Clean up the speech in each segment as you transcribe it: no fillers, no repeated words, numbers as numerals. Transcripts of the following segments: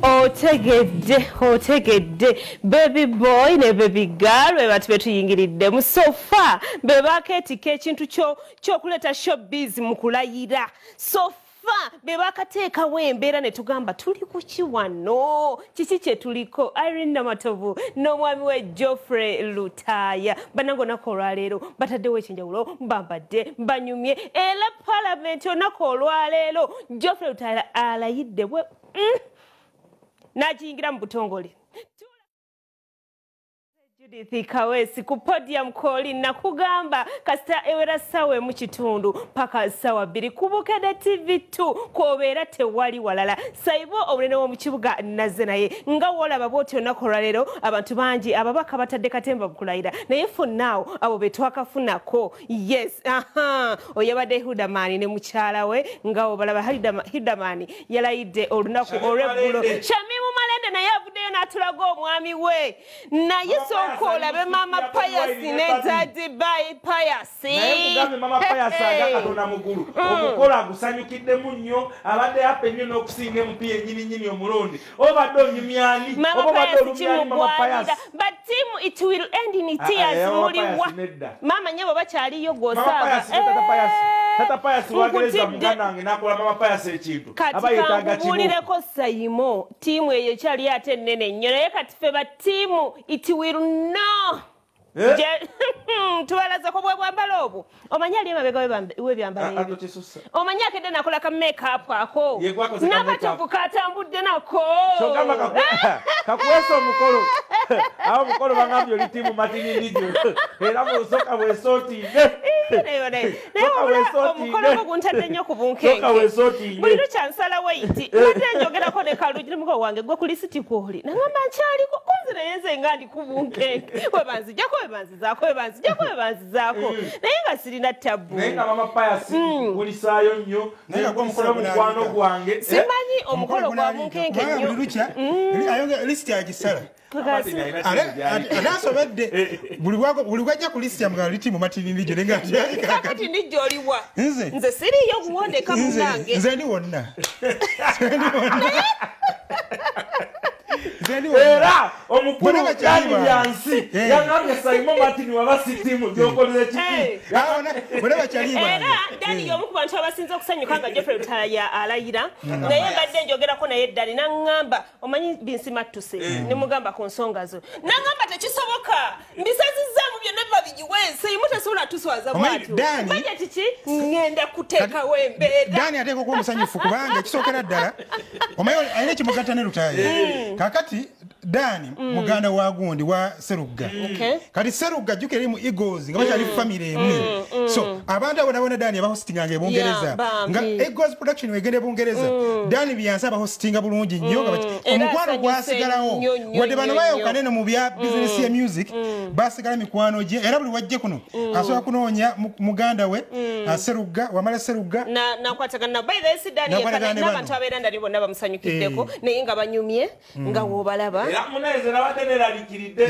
Otegedde, otegedde, baby boy ne baby girl be batu betuyingiriddemu. So far be bakeetikka ekintu ky'okuleeta showbiz mu kulayira. So far be bakateekawo embeera ne tugamba tuli ku ki wano, kiki kye tuliko. Irene Namatovu n'omwami we Geoffrey Lutaaya. Bannange, olunaku olwaleero bataddewo ekyenjawulo, bambadde banyumye, era palamenti olunaku olwaleero Geoffrey Lutaaya alayidde bwe n'agiyingira mu butongole. Judith Kaweesi ku podium koli nakugamba kasita ewera 1:15 paka 2:00 ku Bukedde TV 2 kwobeera, tewali walala. Saibo omunene w'omu kibuga nazze naye nga woolaba bw'oti. Olunaku olwaleero abantu bangi, ababaka batadde katemba bukulayira, naye for now abo be twakafunako. Yes, aha, oyabadde Hudamani ne mukyala we nga obalaba. Hudamani yalayidde olunaku olw'eggulo. Shamimu Malende naye avuddeyo n'atulaga omwami we, naye sooka olabe Mama Payasi ne Daddy by Payasi. Naye mugambe Mama Payasi aga Katonda mugulu, omukolo agusanyukiddemu nnyo, abadde happy nnyo n'okusinga MP yennyini nnyini omulonde. Obadde onyumyani? Mama Oba obadde Payasi olumyani, Mama Payasi? kimugwanira, but team it will end in Ah, tears. ah, Mama Muliwa? Payasi nedda. Mama nyebo bakyaliyo. Mama Gwosaaga. Payasi ne Tata Payasi. Tata Payasi wagereza Nkutidde. muganda wange n'akola Mama Payasi ekintu. Kati Aba yeetaaga kimu. kankubuulireko, Sayimo, ttiimu eyo ekyali ate ennene nnyo, naye kati ffe ba team it will no. Eh? Tubalazeko bwe bwambalo obwo. Omanyi ali emabega w'ebyambalo Ah, ah, ebyo? Tokisussa. Omanyi akedde nakola ka makeup ako? Ye gwakoze ka N'akatovu katambudde nako. Kyogamba kakuweesa omukolo awo, omukolo bagambye oli team Martin Ndijo, era bwosooka bwesootinge. Naye Soka wabula weesootinge. omukolo gwo guntadde nnyo ku Soka bunkenke. weesootinge. Buli lukya wait, mbadde njogerako ne Kalungi ne mukolo wange gwe ku lisiti kwoli, nagamba nkyaliko kunze, naye nze nga ndi ku bunkenke, webanzijjako, webanzizaako, webanzijjako, webanzizaako, naye nga sirina tabbu. Naye nga Mama Payasi nkulisaayo nnyo. Naye nga gwe omukolo nkulisaayo mukwano gunaalika. gwange. Simanyi omukolo gwa Gunaalika. bunkenke Kubanga buli nnyo. lukya lisiti agisala. Martin alina ttiimu gy'aliko. Ate asobedde buli bwajja ku lisiti yamugala li team Martin Ndijo, naye nga Kakati kakati ndijja oliwa? Nze? Nze siriyo kuwondeka munange. Nze ndi wonna. Nze ndi wonna. Nze ndi wonna. Era omukulu Bonna bakyali Dani bange. Byansi yagambye Saimo Martin waba si ttiimu gyokolera kiki. Ah, bonna bakyali Era bange. Dani y'omu ku bantu abasinze okusanyuka nga Geoffrey Lutaaya alayira, naye mbadde njogerako naye Dani naŋŋamba, omanyi binsimattuse, ne mugamba ku nsonga zo, naŋŋamba tekisoboka, mbisazizzaamu byonna biba bigiwe, Seimu tesobola tuswaza Omanyi, bwatyo. Dani- Bajeti ki ŋŋenda kuteekawo embeera. Dani ateeka okuba omusanyufu kubanga ekisookera ddala omanyi alina ekimugatta ne Lutaaya. Kakati Dani muganda wa gundi wa Serugga. Kati Serugga jjukira eri mu Eagles nga bakyali family emu, so abantu abo nabona Dani abahostinganga e Bungereza. Yeah, bambi. Nga Eagles Production wegenda e Bungereza, Dani Byansi abahostinga bulungi nnyo nga Era omukwano asanyuse gwasigalawo. nnyo, nnyo, Wadde bano nnyo, bayawukana eno mu bya bizinesi ya music, basigala mikwano gye, era buli wajje kuno asobola kunoonya muganda we Serugga, wamala Serugga Nakwatagana by the way, si Dani yekka, Nakwatagana ne n'abantu bano. abeera ndali bonna bamusanyukiddeko, naye nga banyumye nga woobalaba. Era muneze nabadde neraliikiridde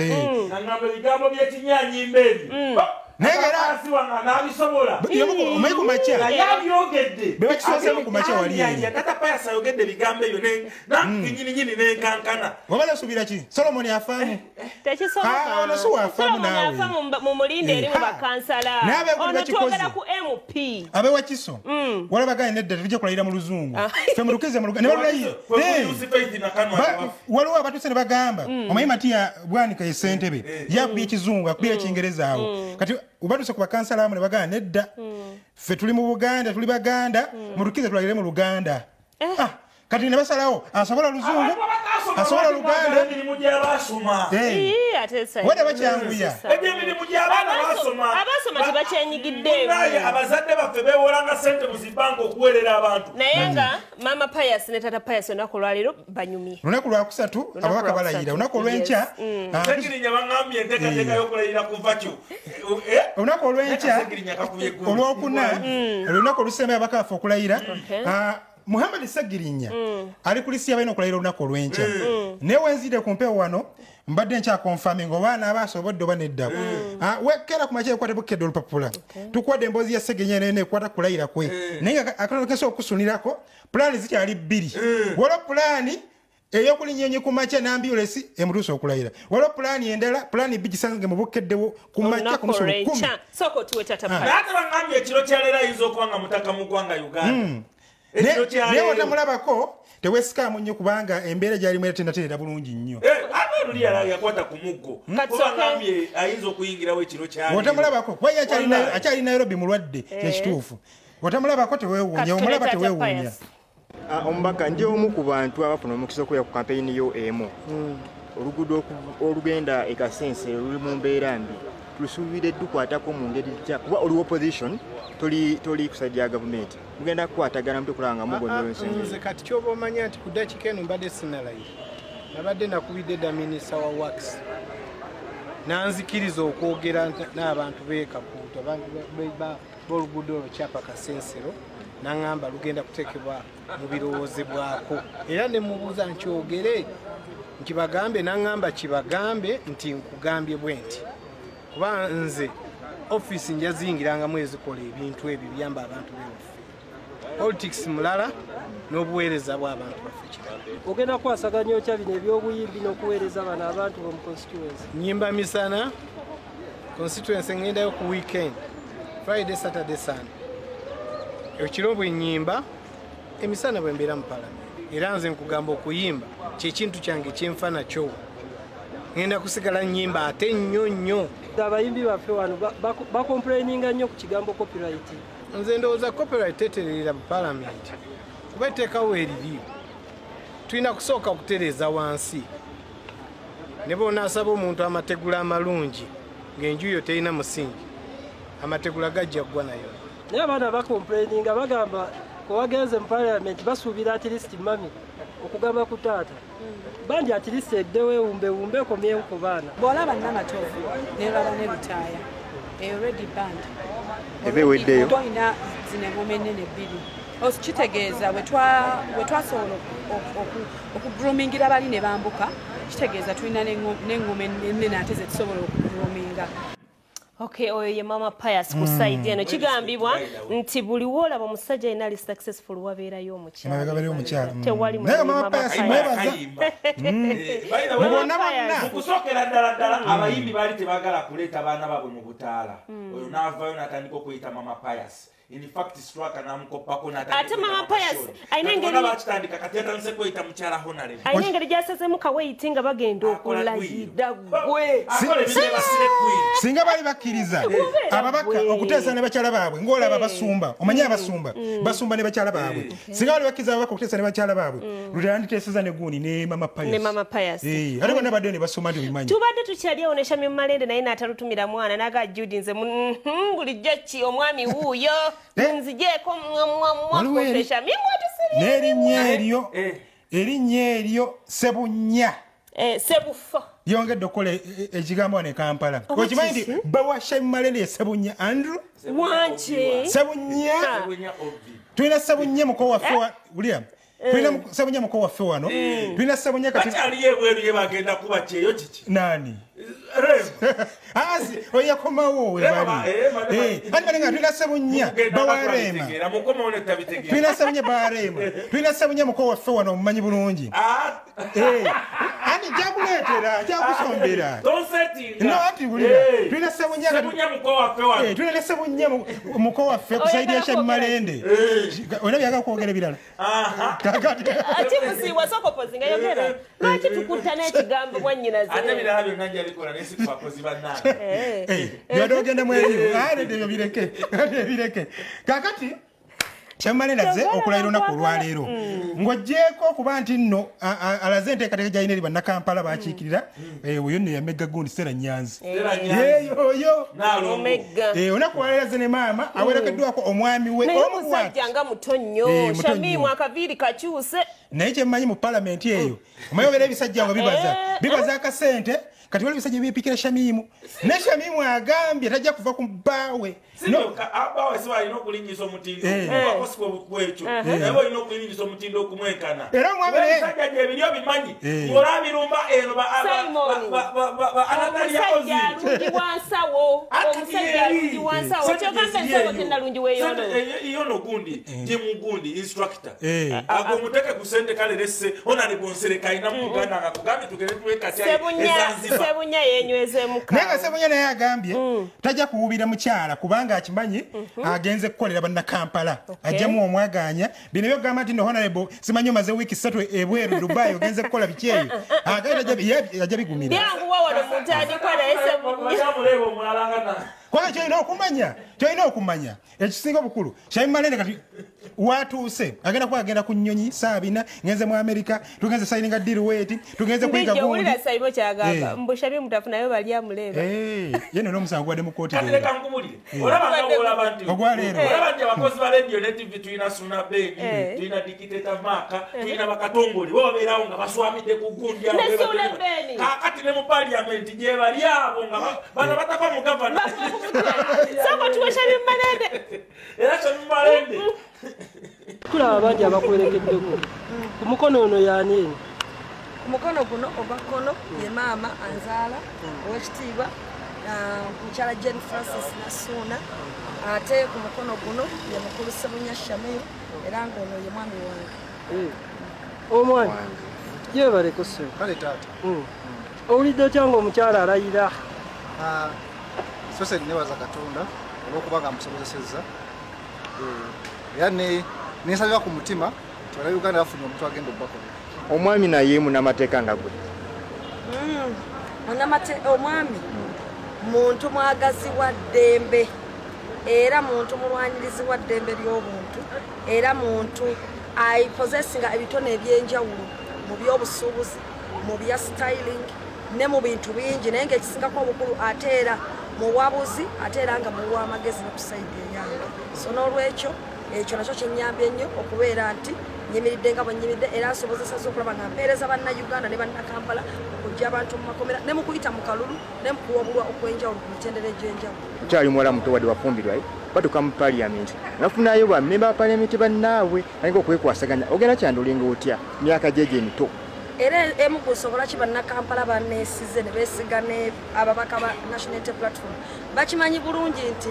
nga ngamba ebigambo by'ekinyanyimba ebyo Naye nga era- Payasi wange anaabisobola. Omanyi ku makya Naye abyogedde. Be bakisoosemu ku makya wali eri. Tata Payasi ayogedde ebigambo ebyo nange nyininyini nenkankana. Wabala osuubira ki? Solomoni afaamu. Tekisoboka. Ah, ono si waafamu Solomon naawe. afa mu mulinde eri mu Ha. bakansala. Naye abeegundi Ono bakikoze. twogera ku MP. Abewakiso wala baganye nedda, tetujja kulayira mu luzungu, ffe mulukize mu Luganda. Ne balulayira. Waliwo abatuuse ne bagamba, omanyi Matiya Bwanika ye ssentebe, yakubye ekizungu, akubye ekingereza awo. Kati obatuuse ku bakansala amu ne bagamba nedda, ffe tuli mu Buganda, tuli Baganda, mulukize tulayire mu Luganda. Ah, kati ne basalawo asobola oluzungu, asobola Oluganda. Emirimu gy'abasoma. Ii, ate Wadde bakyanguya. Egyo emirimu gy'abaana basoma. Abasoma tebakyenyigiddeemu. Munaye abazadde baffe beewolanga sente mu zibanka okuweerera abantu. Naye nga Mama Payas ne Tata Payas olunaku olwaleero banyumye. Lunaku lwakusatu Lunaku ababaka lwakusatu. balayira. Olunaku olw'enkya Segirinya baŋŋambye enteekateeka y'okulayira kuva kyo. Olunaku olw'enkya, Segirinya kakubye eggulu. olwokuna, olunaku olusembayo ababaka baffe okulayira. Muhammad Segirinya ali ku lisi yabalina okulayira olunaku olw'enkya, naye wenzidde ku mpewo wano mbadde nkyaconfirminga oba naaba asobodde oba nedda. Wekera ku makya ekwate bukedde olupapula tukwadde emboozi ya Segirinya naye nekwata kulayira kwe, naye nga akatono kesobola okusunirako pulaani zikyali bbiri. Waliwo pulaani Eyokulinnya ku makya n'ambulensi emutuusa okulayira. Waliwo pulaani endala, pulaani B gisange mu Bukeddewo ku makya ku musomo 10. Sooka otuwe Tata Naye ate bangambye ekiro kya leero ayinza okuba nga mutaka mu ggwanga Uganda. Ekiro kya Naye leero. otamulabako teweesikaamu nnyo kubanga embeera gy'alimu era tennatereera bulungi nnyo. Ate luli yakwata ku muggo. Kati Kuba soke- ngambye ayinza okuyingirawo ekiro kya leero. Otamulabako kuba ye Wallahi. akyali Nairobi mulwadde, kyekituufu. Otamulabako teweewuunya, Kati omulaba tule Tata teweewuunya. Pius. Omubaka, ndi omu ku bantu abafuna omukisa okubeera ku kampeyini yo emu. Oluguudo olugenda e Kasense luli mu mbeera mbi, lusuubire dukwatako mu ngeri tya? Kuba oli opposition, toli ku side ya gavumenti, mugenda kukwatagana mutya okulaba nga mugonjoola ensonga Nze eyo? Kati kyoba omanya nti ku ddakiika eno mbadde sinalayira, nabadde nakubidde dda minisita wa works nanzikiriza okwogera n'abantu b'e Kakuuto, abantu b'oluguudo olwo Kyapa Kasensero, naŋŋamba lugenda kuteekebwa mu birowoozebwako, era ne mubuuza nkyogere nkibagambe, naŋŋamba kibagambe nti nkugambye bwe nti, kuba nze ofiisi njaziyingirangamu ezikola ebintu ebyo biyamba abantu bewaffe. Politics mulala n'obuweereza bw'abantu baffe kirala. Ogenda kukwasaganya otya bino eby'obuyimbi n'okuweereza bano abantu b'omu constituency? Nyimba misana, constituency ngendayo ku weekend, Friday, Saturday, Sunday. Ekiro bwe nyimba, emisana bwe mbeera mu palamenti. Era nze nkugamba okuyimba kyekintu kyange kyenfa nakyo, ngenda kusigala nyimba ate nnyo nnyo. Abayimbi baffe wano bakomplaininga nnyo ku kigambo copyright. Nze ndowooza copyright tetererera mu palamenti, kuba etteekawo eriri tulina kusooka kutereeza wansi. Ne bw'onaasaba omuntu amategula amalungi ng'enju yo terina musingi, amategula gajja ggwa nayo. Naye abaana bakomplaininga bagamba owagenze mu palamenti basuubira at least mami okugamba ku taata bandi at least eddewo ewumbewumbe ekomyewo ku baana. Bw'olaba Namatovu neraba ne Lutaaya, eyo ready band Eba eweddeyo. Olina zino engoma ennene bbiri. Kitegeeza bwe twasobola okugroomingira bali ne bambuka, kitegeeza tulina n'engoma ennene ate ze tusobola okugroominga. Okay, oyo ye Mama Pius ku side eno. Kigambibwa nti buli woolaba omusajja yenna ali successful wabeerayo omukyala. Emabega wabeerayo omukyala. Tewali Naye mulala Mama Mama Pius Pius. mwebaza. Kayimba. By the way, Mu bonna bonna. Mu kusookera ddala ddala abayimbi baali tebaagala kuleeta baana baabwe mu butaala. Oyo n'avaayo n'atandika okuyita Mama Pius. In fact, Straka n'amukoppako n'atandika Ate okuyita Mama Mama Pius, Shon. alina Kati engeri- bonna baakitandika, kati yatandise kweyita mukyala Honorable. Alina engeri gy'asazemu kaweyiti nga bagenda Akola okulayira dwiro. gwe. Akola ebintu ebasire queen. Singa baali bakkiriza ababaka gwe. okuteesa ne bakyala baabwe, ng'olaba basumba, omanyi abasumba basumba ne bakyala baabwe. Singa baali bakkiriza ababaka okuteesa ne bakyala baabwe, Lutaaya yanditeeseza ne guuni ne Mama Pius. Ne Mama Pius. Ate bonna baddeyo ne basoma nti obimanyi. Tubadde tukyali awo ne Shamim Malende naye n'atalutumira mwana n'aga Judy nze bulijjo ki omwami wuuyo nzigyeko Waliwo Shamim watusiriye. N'erinnya eryo, erinnya eryo Sebunnya Sebufa lyongedde okukola ekigambo wano e Kampala. Oba Okimanyi nti kiki? bawa Shamim Malende ye Sebunnya Andrew? Wangi. Sebunnya. Sebunnya Ovi. Tulina Sebunnya muko waffe William. Tulina Sebunnya muko waffe wano. Tulina Sebunnya kati Bakyaliyo ebweru ye bagenda kuba kyeyo kiki? Nani? Rema. Asi, oyo yakomawo we Rema bali. ba- Anti balinga tulina Sebunnya Mugenda bawa nga Rema. twabitegeera, mukomawo ne tutabitegeera. Tulina Sebunnya bawa Rema. Tulina Sebunnya muko waffe wano omumanyi bulungi. Ani jakuleetera, jakusombera. Tonsetinga. No, anti bulira. Tulina Sebunnya kati- Sebunnya muko waffe wano. Tulina ne Sebunnya muko waffe ku side ya Shamim Malende. Olina byagala kwogera ebirala. Kakati. Ate musiibwa sooka opozinga yogera. Lwaki tukutta n'ekigambo mwannyinaze? Ate ebirala byonna njabikola naye si ku bakozi bannange. Byadde ogenda mu ebyo. Nedda ebyo bireke. Nedda ebireke. Kakati Shamim Malende azze okulayira olunaku olwaleero. Ng'oggyeeko okuba nti nno alaze enteekateeka gy'alina eri bannakampala bakiikirira, oyo nno yamegga gundi Stella Nyanzi. Stella Nyanzi. Oyo. Naalongo. Omegga. Olunaku olwaleero azze ne maama awerekeddwako omwami we Naye omu bw'ati. omusajja nga muto nnyo. Muto Shamimu nnyo. akaviiri kakyuse. Naye kye mmanyi mu palamenti eyo, omanyi obeera ebisajja nga bibaza. Bibaza akasente, Kati waliwo ebisajja byepikira Shamimu, ne Shamimu agambye tajja kuva ku bbaawe. Abawe si balina okulinnyisa omutindo okuva kwekyo, naye olina okulinnyisa omutindo okumwenkana. Era omwami naye ebisajja gyebiri obimanyi ng'olabirumba eno omusajja alungi wansawo, omusajja alungi wansawo kyogamba ensawo tennalungi weeyono yono gundi timu gundi instructor ago muteke ku sente kale lesse ona ne bonsereka ina muganda nga kugambye tugende tuweka kyali Sebunya yenyweze muka. Naye Sebunya naye agambye tajja kuwubira mukyala kubanga akimanyi agenze kukolera banna Kampala. Ajjamu omwaganya bino byogamba nti no honorable simanyi omaze wiiki 3 ebweru Dubai ogenze kukola biki eyo. Agenda ajja bigumira. Byanguwa wano mutandikwa naye Sebunya. Kwa kyolina okumanya ekisinga obukulu Shamim Malende kati watuuse agenda kuba agenda ku nnyonyi saabina ngenze mu America tugenze sayininga deal wait tugenze kuyiga gundi. Wulira Saimo kyagamba mbu Shamim mutafunayo bali amuleeba. Ye nno omusango gwadde mu kkooti. Kati leka nkubulire olaba nga olaba nti olaba nti abakozi ba radio ne TV tulina Suna Baby, tulina Dictator Maka, tulina Bakatongole bo babeerawo nga baswamidde ku gundi awo kaakati ne mu parliament gye bali abo nga bano batava mu gavana. Soko tuwe Shamim Malende. Era Shamim Malende. Tulaba bangi abakwerekeddeko. Ku mukono ono y'ani? Ku mukono guno ogwa kkono ye maama anzaala owekitiibwa mukyala Jane Francis Nasuuna, ate ku mukono guno ye mukulu Sebunya Shamim era ng'ono ye mwami wange. Omwami yeebaleko ssebo. Kale taata. Owulidde otya ng'omukyala alayira? Sose nebaza Katonda olw'okuba nga musobozesezza era nensabira ku mutima nti Bannayuganda bafunye omuntu agenda obbakolera. Omwami naye munnamateeka nga gwe? Omwami muntu mwagazi wa ddembe era muntu mulwanirizi wa ddembe ly'obuntu era muntu apossessinga ebitone ebyenjawulo mu by'obusuubuzi, mu bya styling ne mu bintu bingi, naye ng'ekisingako obukulu ate era muwabuzi ate era nga muwa amagezi n'okusaidia eyange. So n'olwekyo ekyo nakyo kyennyambye nnyo okubeera nti nyimiridde nga bwe nnyimiridde era nsobozesezza okulaba nga mpeereza Bannayuganda ne Bannakampala okuggya abantu mu makomera ne mu kuyita mu kalulu ne mu kuwabulwa okw'enjawulo ku mitendera egy'enjawulo. Okyali muwala muto wadde wafumbirwa batuuka mu parliament nafunayo bammemba ba parliament bannaabwe alinga okwekwasaganya ogenda kyandulinga otya myaka gyegyo emito? Era emu ku nsonga lwaki Bannakampala banneesize ne beesiga ne ababaka ba National Unity Platform bakimanyi bulungi nti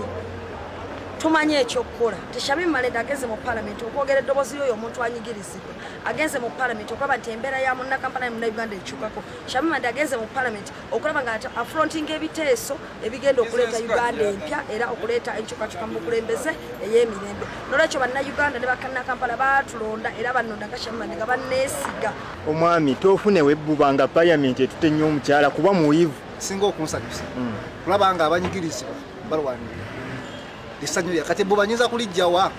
tumanyi ekyokukola. Shamim Malende agenze mu parliament okwogera eddoboozi ly'oyo omuntu anyigirizibwa, agenze mu parliament okulaba nti embeera ya Munnakampala ne Munnayuganda ekyukako. Shamim Malende agenze mu parliament okulaba nga afrontinga ebiteeso ebigenda okuleeta Uganda empya era okuleeta enkyukakyuka mu bukulembeze ey'emirembe. N'olwekyo Bannayuganda ne Bannakampala baatulonda era bannonda nga Shamim Malende nga banneesiga. Omwami toofune webbuba nga parliament etutte nnyo omukyala kuba muyivu. Singa okunsanyusa kulaba nga abanyigirizibwa balwanirira essanyu lya kati ebbuba nyinza kulijjawa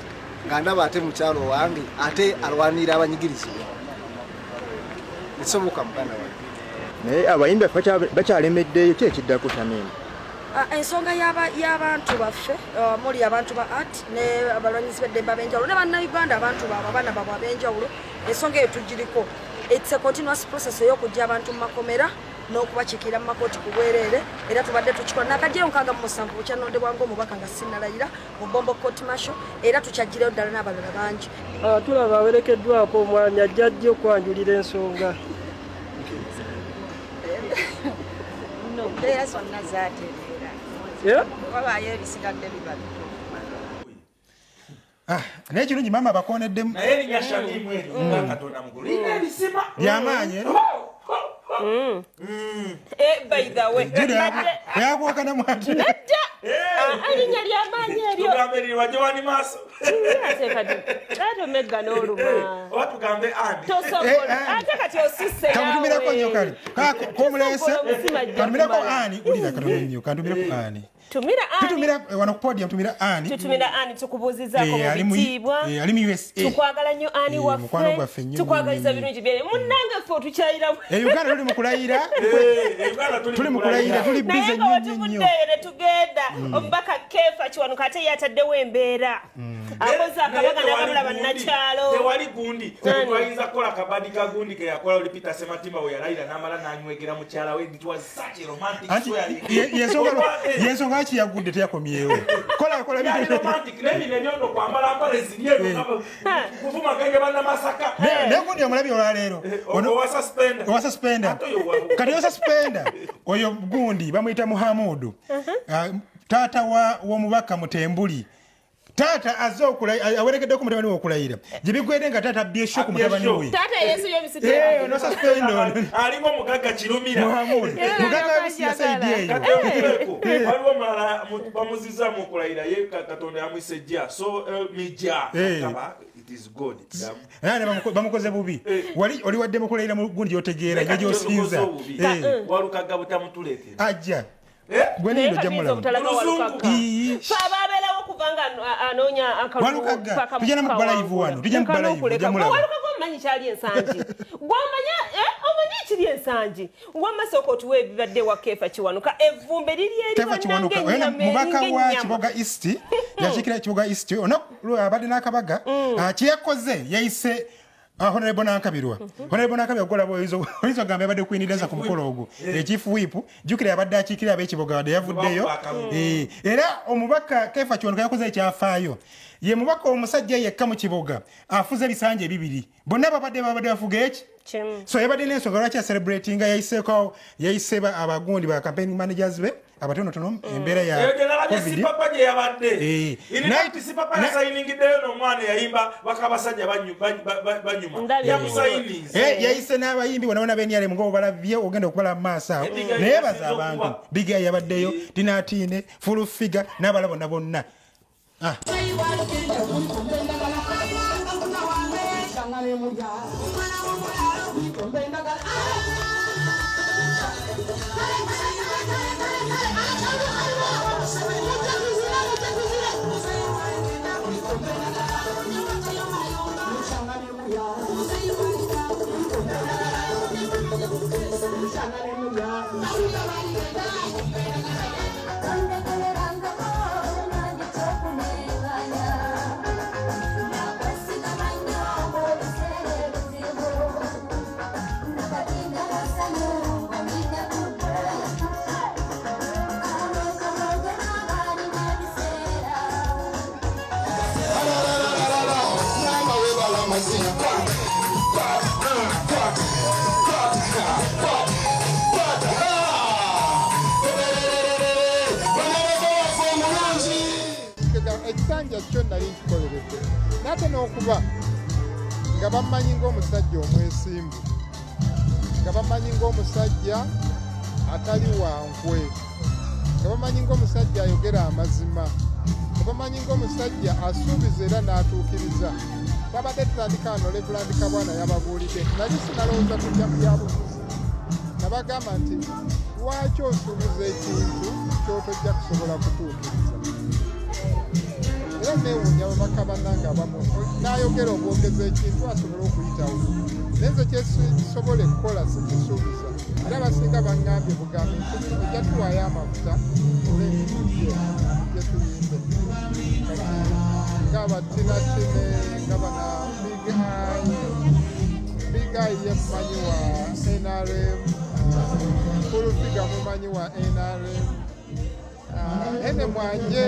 nga ndaba ate mukyalo wange ate alwanirira abanyigirizibwa. Ekisoboka muganda wange. Naye abayimbi bakyalemeddeyo ki ekiddako Shamim? Ensonga y'abantu baffe muli abantu ba art ne abalwanyizi b'eddembe ab'enjawulo ne Bannayuganda abantu baabwe abaana baabwe ab'enjawulo, ensonga eyo tugiriko. It's a continuous process ey'okuggya abantu mu makomera n'okubakiikirira mu makooti ku bwereere era tubadde tukikola. Nakajjayo 67 bukyanondebwa ng'omubaka nga sinnalayira mu Bombo Court Martial era tukyaggireyo ddala n'abalala bangi. Tulaba awerekeddwako omwami ajja ajja okwanjulira ensonga. Mbeera zonna zaatereera. Wabaayo ebisigadde biba bitono. Naye kirungi maama abakoneddemu. Naye erinnya Shamim eryo nga Katonda mukulu lirina ebisima. Lyamaanyi. By the way, yakwokana mwati. Nedda. Erinnya lyamaanyi eryo. Tugambe liri wajja maaso. Ate kati ate omegga n'oluma. Oba tugambe ani? Tosobola. Ate kati osisse naawe. Kamutumirako nnyo kale. Komuleese. Kantumirako ani? Wulira katono nnyo. Kantumirako ani? Tumira ani. Tutumira wano ku podium tumira ani. Tutumira ani tukubuuzizaako mu bitiibwa. Ali mu USA. Tukwagala nnyo ani waffe. Tukwagaliza birungi byere. Munnange ffe otukyayira. Uganda tuli mu kulayira. Tuli mu kulayira tuli busy nnyo nnyo. Naye nga tugenda. Omubaka Kefa Kiwanuka ate yataddewo embeera. Akoze akabaga n'agamula bannakyalo. Tewali gundi. Twayinza kukola kabadi ka gundi ke yakola oli Peter Sematimba we yalayira n'amala n'anywegera mukyala we. It was such a romantic swearing. Yensonga ki yagudde teyakomyewo. Kola kola bintu romantic nemi nebyondo kwambala mpale ziriye kuvumaganya bannamasaka. Naye gundi omulabi olwaleero. Owa suspender. Kati owa suspender oyo gundi bamuyita Muhamudu. Taata w'omubaka Mutembuli. Tata azze awerekeddeko ku mutabani we okulayira. Gye biggwedde nga taata abbye sho ku mutabani we. Taata yeesibye emisitera. No suspend ono. Alinga omugagga Kirumira. Muhammad. Mugagga wa saidi eyo. Waliwo omulala bamuzizaamu okulayira ye Katonda yamuyise jja. So mijja. It is God. Naye bamukoze bubi. Wali oli wadde mukulayira mu gundi gy'otegeera nnyo gy'osinza. Walukagga butamutuleetera. Ajja. Gwe nino ojja mulaba. Kubanga anoonya akalulu paka tujja namukuba live wano tujja mukuba live ojja mulaba. Walukaga omumanyi kyali ensangi gwamanya omanyi ekiri ensangi wamasooka otuwa ebibadde wa Kefa Kiwanuka evvumbe liri eri bannange mubaka wa Kiboga East yakiikirira Kiboga East ono abadde n'akabaga kye yakoze yayise Honorable Nankabirwa. Honorable Nankabirwa golaba oyinza ogamba yabadde Queen Dancer ku mukolo ogwo. Chief Whip jjukira yabadde akiikirira ab'Ekiboga wadde yavuddeyo. Era omubaka Kefa Kiwanuka yakoze ekyafaayo. Ye mubaka omusajja yekka mu Kiboga afuze ebisanja ebibiri. Bonna babadde bafuga eki? So yabadde n'ensonga lwaki acelebratinga yayiseeko yayise abagundi ba campaign managers be abatonotono embeera ya Covid. Sipapa gye yabadde. Sipapa yasayiningiddeyo n'omwana yayimba bakabasajja banyuma. Yamusayininze. Yayise n'abayimbi bonna bonna b'NRM nga obalabye ogenda okubala mu maaso awo. Naye baza abantu. Big Eye yabaddeyo, Tina Tine, Full Figure n'abalala bonna bonna. Ekisanja kyo nali nkikoleredde n'ate n'okuba nga bamanyi ng'omusajja omwesimbu, nga bamanyi ng'omusajja atali wankwe, nga bamanyi ng'omusajja ayogera amazima, nga bamanyi ng'omusajja asuubiza era n'atuukiriza. Twabadde tutandika wano Reverend Kabwana yababuulidde nali sinalowooza kujja mu byabufuzi. Nabagamba nti lwaki osuubiza ekintu ky'otojja kusobola kutuukiriza? Era neewuunya ababaka bannange abamu n'ayogera obwogezi ekintu asobole okuyitawo. Naye nze kyekisobola okukola sikisuubiza. Era abasinga baŋŋambye bugambi nti ojja tuwaayo amafuta olw'emirimu gye tuyimbe. Kati nga Tina Tine, nga bana Big Eye, Big Eye ye mumanyi wa NRM, Full Figure mumanyi wa NRM. Ene mwanje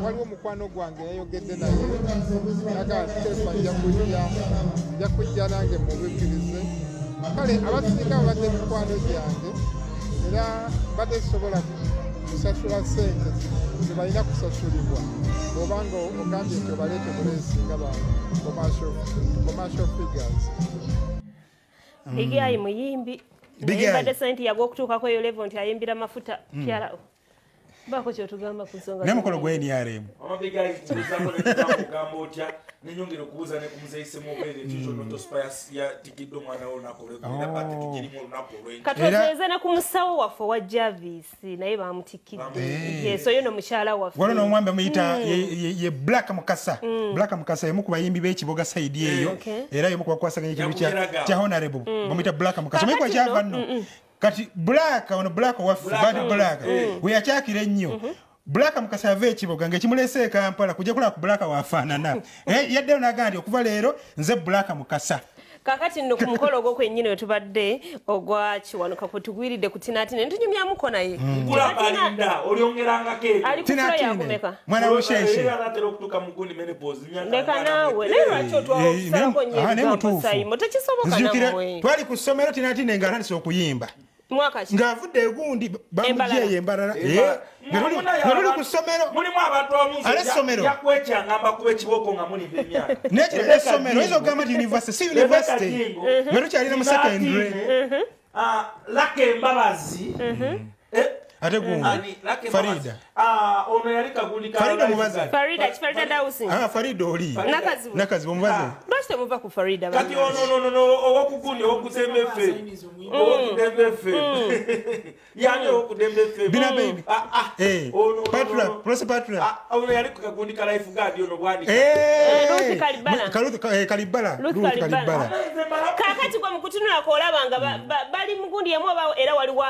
waliwo mukwano gwange yayogedde naye naga Kefa nja kujja nange mubikirize. Kale abasinga babadde mikwano gyange era mbadde sisobola kusasula ssente zebalina kusasulibwa bw'obanga ogambye nti obaleete buleesi nga ba commercial figures. Big Eye muyimbi. Naye mbadde sente yagwa okutuukako eyo level nti ayimbira mafuta pyala. Bako kyotugamba ku nsonga. Naye mukolo gwa NRM. Amabiga ayikubuuzaako ne tugamba otya, nenyongera okubuuza ne ku muzeeyi Ssemwogerere Tuzo Noto Spires yatikiddwa omwana we olunaku olw'eggulo, era party tugirimu olunaku olw'enkya. Katweteereze ne ku musawo waffe owa Jarvis, naye bamutikidde. Yes, oyo no mukyala waffe. Waliwo n'omwami bamuyita ye Black Mukasa. Black Mukasa y'omu ku bayimbi b'ekiboga side eyo. Era y'omu ku bakwasaganya ekintu kya Honorable. Bamuyita Black Mukasa. Omanyi kwakyava nno? Kati Black ono Black waffe, Bad Black, we yakyakira ennyo. Black Mukasa yava ekiboga ng'ekimuleese e Kampala kujja kulaba ku Black waafaanana. Yaddeyo n'agamba nti okuva leero nze Black Mukasa. Kaakati nno ku mukolo ogwo kwennyini we tubadde ogwa Kiwanuka kwe tugwiridde ku Tinaatine, ntunyumyamuko naye. Nkulaba alinda, olyongerangako ebyo. Ali ku floor yakumeka. Mwana w'Osheshe. Era anaatera okutuuka mu gundi menopause, myaka Leka ana naawe, mu naye lwaki otwala okusalako nnyo Naye ebigambo, mutuufu. Saimo? Tekisoboka Nzijukira nammwe. twali ku ssomero Tinaatine ng'atandise okuyimba. Mwaka ki? Ng'avudde egundi, bamuggyeeyo embalala. Embalala. Nga tuli ku ssomero. Mulimu abantu abamu Ate essomero. yakwekyangamba kuba ekibooko nga mulimba emyaka. Naye kino essomero, oyinza okugamba nti university, si university. Nga tukyalina mu secondary. Lucky Embabazi. Ate gundi. Ani, Lucky Embabazi. Farida. Ono yali kagundi ka Farida Life omubaze. Guard. Farida, Farida Dawson. Farida oli. Nakazibu. Nakazibu omubaze. Lwaki temuva ku Farida? Kati ono, no, no, no, owokugundi, owokudembe ffe. Owokudembe ffe. Yani owokudembe ffe. Bina baby. Ono, Patra, ono, Prosi Patra. Ono yali ku kagundi ka Life Guard ono bwanika. Ruth Kalibala. Ruth Kalibala. Ruth Ruth Kalibala. Kalibala. Kaakati gwe mu kutunulako olaba nga bali mu gundi emu oba era waliwo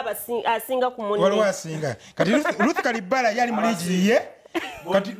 asinga ku munne. Waliwo asinga. Kati Ruth Kalibala yali mu liigi ye.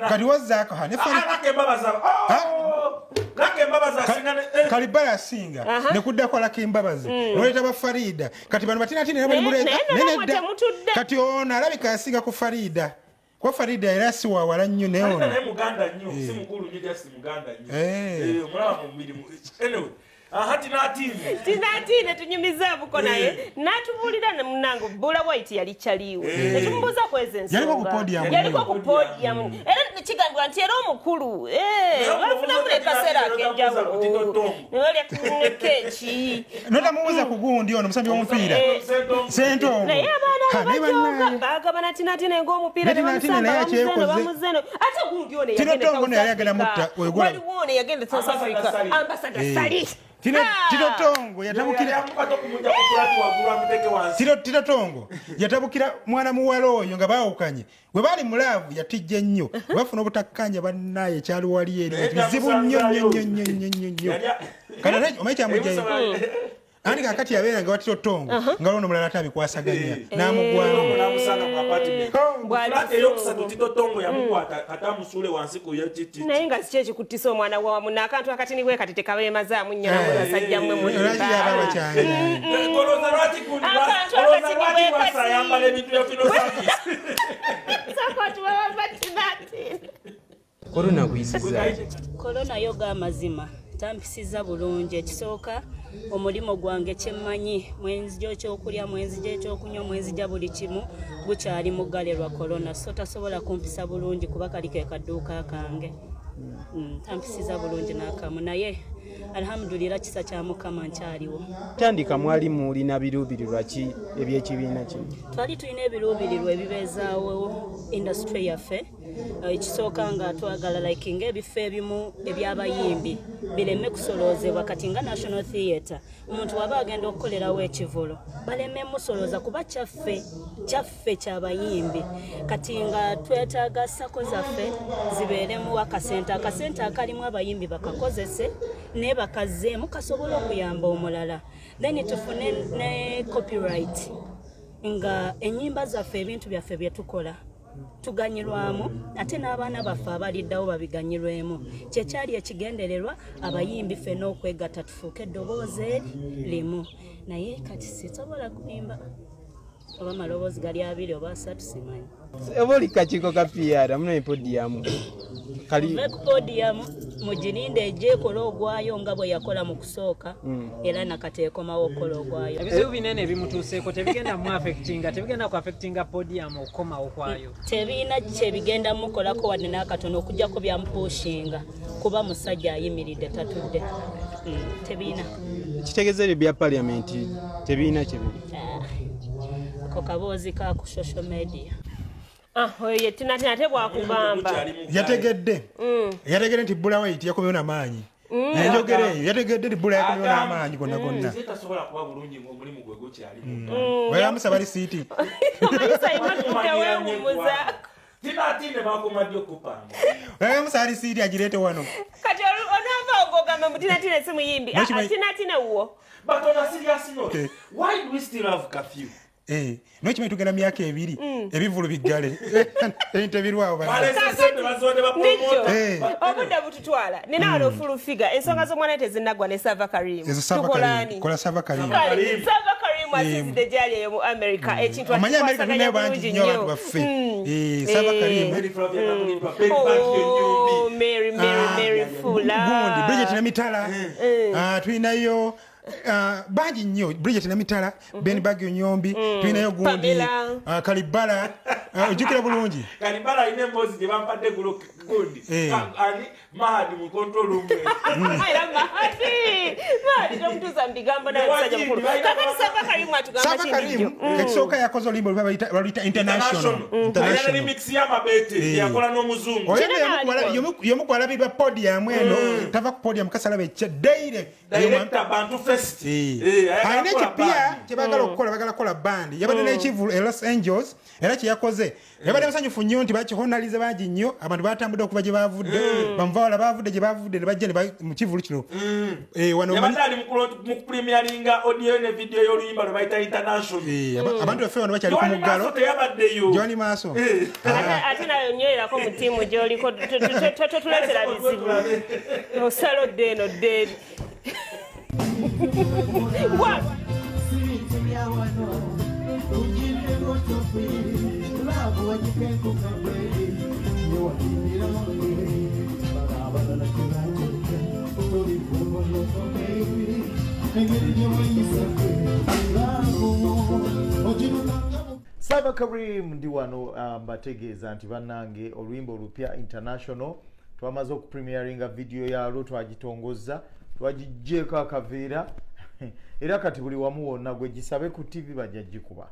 Kati wazzaako, ha, ne Farida. Lucky Embabazi aba-, oh! Lucky Embabazi asinga ne, Kalibala asinga. Ne kuddako Lucky Embabazi. N'oleeta ba Farida. Kati bano batinatini nabo bali mu Naye leega. naye Naye namwe nedda. temutudde. Kati ono alabika asinga ku Farida. Kuba Farida era si wa wala nnyo naye Farida ono. naye muganda nnyo, si mukulu nnyo, just muganda nnyo. Omulaba mu mubiri anyway. Aha, Tinaatine. Tinaatine tunyumizaamuko naye. N'atubuulira ne munnange Bula White yali kyaliwe. Ne tumubuuza ku ezo ensonga. Yaliko ku podium. Yaliko ku podium. Era kigambibwa nti era omukulu. Naye Bafunamu omubuuza n'ekaseera Tinaatine ak'enjawulo. n'otamubuuza ku Tito Tongo. Ne balya keeki. N'otamubuuza ku gundi ono, omusambi w'omupiira. Ssentongo. Naye abaana Ha, naye abo bannange. bagabana Tinaatine ng'omupiira Ne ne Tinaatine bamusamba, naye bamuzeeno, akyekoze. bamuzeeno. Ate gundi ono Tino yagenda Tongo South naye yagenda Africa. mutta, wegula. Waliwo ono yagenda South Ambassador Africa. Sali. Ambassador Sali. Tino Tongo yatabukira Yali okumujja ku flat waggulu amuteke wansi. Tino Tongo yatabukira mwana muwala oyo nga baawukanye. Bwe baali mu love yatijja ennyo. Bafuna obutakkanya bannaye ekyali wali eri. Naye Bizibu nnyo, nnyo, kyamusanzayo. nnyo, nnyo, nnyo, nnyo, nnyo. Yali Kati ate omanyi kyamuggyayo? Ebimusobola- Anti kaakati yabeera nga watiro Tongo, nga lwono omulala ate abikwasaganya. N'amugwamu. N'amusanga mu apartment. Bw'ali Flat busungu. eyokusatu Tito Tongo yamukwata kati amusuule wansi ku yo kiti. Naye nga kiki ekikuttisa omwana wa munno? Akantu akatini bwe kati tekabeemazaamu nnyo namwe basajja mmwe mulimba. Lwaki yaba abakyanga? Olowooza lwaki gundi Akantu olowooza akatini lwaki bwe Lwasa kati. ayambala ebintu bya Fino Service? Sooka otubabaza Tinaatine. Korona kuyisiza ki? Korona yo g'amazima tampisiza bulungi. Ekisooka omulimu gwange kyemmanyi, mwenzija ekyokulya, mwenzija ekyokunywa, mwenzija buli kimu, gukyali muggale lwa korona, so tasobola kumpisa bulungi kuba kali ke kadduuka kange. Tampisiza bulungi n'akamu, naye alhamdulillah kisa kya Mukama nkyaliwo. Tandika mwali mulina biruubirirwa ki eby'ekibiina kino? Twali tulina ebiruubirirwa ebibeezaawo industry yaffe. Ekisooka nga twagala like ng'ebifo ebimu eby'abayimbi bireme kusoloozebwa. Kati nga National Theatre, omuntu waba agenda okukolerawo ekivolo baleme musolooza kuba kyaffe ky'abayimbi. Kati nga twetaaga SACCO zaffe zibeeremu akasente, akasente akalimu abayimbi bakakozese naye bakazzeemu kasobole okuyamba omulala. Then tufune ne copyright nga ennyimba zaffe, ebintu byaffe bye tukola tuganyirwamu, ate n'abaana baffe abaliddawo babiganyirwemu. Kyekyali ekigendererwa abayimbi ffenna okwegatta tufuuke eddoboozi eri limu. Naye kati sisobola kulimba oba amaloboozi gali 2 oba 3 simanyi. Oba oli kakiiko ka PR muno podium. Kali Muve ku podium mugirinde ejje ekole ogwayo nga bwe yakola mu kusooka, era nakati ekomawo okukola ogwayo. Ebizibu binene ebimutuuseeko tebigenda mu affectinga, tebigenda ku affectinga podium okukomawo kwayo. Tebirina kyebigenda mukolako wadde n'akatono okuggyako byamupushinga kuba musajja ayimiridde tatudde. Tebirina. Kitegeeza ebyo bya parliament tebirina kye biri. Ako kaboozi ka ku social media. Oyo Tina Tina ate bwakugamba yategedde yategedde nti Bula White yakomyewo n'amaanyi. Enjogera eyo yategedde nti Bula yakomyewo n'amaanyi gonna gonna. Tasobola kuba bulungi ng'omulimu gwe gukyali. Bayamusaba risiiti. Tina Tina bakomadde okupanga. Bayamusaba risiiti agireete wano. Kati onaava ogamba mbu Tina Tina si muyimbi. Tina Tina wuwo. But on a serious note, why do we still have curfew? Nokimanyi tugenda myaka 2 ebivulu biggale entebirwawo obudde bututwala nina wano full figure ensonga z'omwana tezinnagwa ne Sava Karim. Kola Sava Karim. Sava Karim asizidde gyali eyo mu America ekintu omanyi America tulinayo bangi nnyo abantu baffe. Sava Karim, Mary Mary Mary Fula, gundi Bridget Namitala, tulinayo bangi nnyo Bridget Namitala, Ben Bagio Nyombi, tulinayo gundi Kalibala, ojjukira bulungi Kalibala alina emboozi gye bampadde gulo gundi ani Mahadi mu control room. Era Mahadi Mahadi tomutuusa mu bigambo naye musajja mukulu. Kakati Sava Karim atugamba Sava Karim ekisooka yakoze oluyimba baluyita International. Alina remix y'amabete yakola n'omuzungu. Y'omu ku balabi ba podium eno tava ku podium kasalaba ekya daily Director Bantu Fest. Alina ekipya kye baagala okukola, baagala kukola bandi. Yabadde n'ekivulu e Los Angeles era kye yakoze yabadde musanyufu nnyo nti bakihonalize bangi nnyo abantu batambudde okuva gye bavudde bamuva wala bavudde gye bavudde ne bajja mu kivulu kino. Yabadde ali mu kupremieringa audio ne video y'oluyimba lwe bayita International. Abantu baffe wano bakyali ku muggalo. Joani Maaso ate nayo nywererako mu ttiimu gy'oliko totuleetera bizibu osala odde eno dde eri. Sava Karim ndi wano mbategeeza nti bannange oluyimba olupya International twamaze okupremieringa video yalwo, twagitongoza, twagiggyeeko akaveera era kati buli wamu wonna gwe gisabe ku TV bajja gikuba.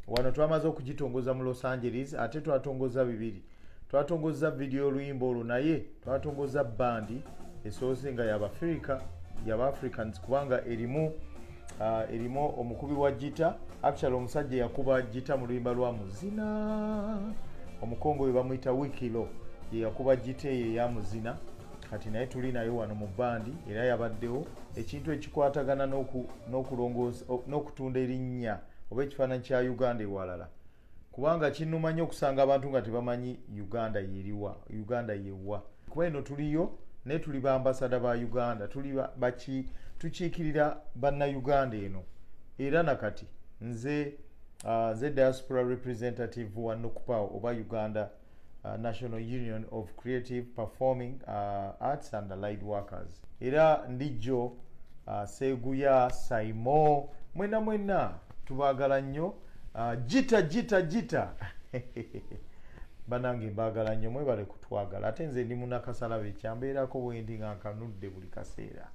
Wano twamaze okugitongoza mu Los Angeles ate twatongoza bibiri. Twatongoza video oluyimba olwo naye twatongoza bandi esoose nga y'Abafirika, y'Abafricans kubanga erimu omukubi wa gita. Actually omusajja yakuba gita mu luyimba lwa Muzina, omukongo we bamuyita Wikilo ye yakuba gita eyo eya Muzina. Kati naye tuli nayo wano mu bandi era yabaddewo ekintu ekikwatagana n'okulongoosa n'okutunda erinnya oba ekifaananyi kya Uganda ewalala, kubanga kinnuma nnyo okusanga abantu nga tebamanyi Uganda yeriwa, Uganda yewa. Kuba eno tuliyo naye tuli ba ambasada ba Uganda, tuli tukiikirira bannayuganda eno. Era nakati nze diaspora representative wa NUCPAO oba Uganda National Union of Creative Performing Arts and Allied Workers. Era ndijjo Seguya Saimo mwena mwena tubaagala nnyo. Jita jita jita banange mbaagala nnyo, mwebale kutwagala. Ate nze ndi munnakasalabe kyambeerako bwe ndi nga nkanudde buli kaseera.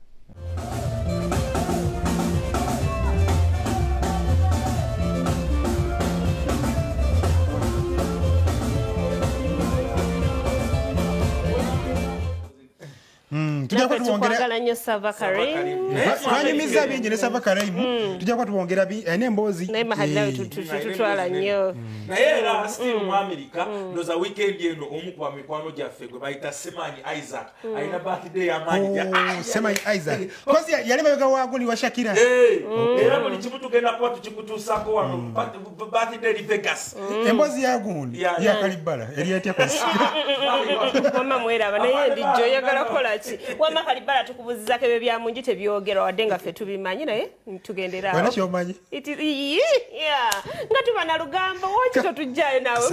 Tujja kuba tubongera Sava Karim. Twanyumiza bingi ne Sava Karim. Tujja kuba tubongera n'emboozi. Naye Mahadi nawe tutwala nnyo. Naye era still mu America ndoza weekend eno omu ku mikwano gyaffe gwe bayita Semanyi Isaac alina birthday y'amaanyi. Semanyi Isaac. Kozi yali mabega wa guli wa Shakira. Era buli kimu tugenda kuba tukikutuusaako wano birthday eri Vegas. Emboozi ya gundi ya Kalibala eri etya kozi. Mama mweraba naye ndijjo oyagala kukola ki? Wama Kalibala tukubuzizaako ebyo bya mungi tebyogerwa wadde nga ffe tubimanyi naye tugendera awo. Wena ky'omanyi? Nga tuba na lugambo woki totujjayo naawe.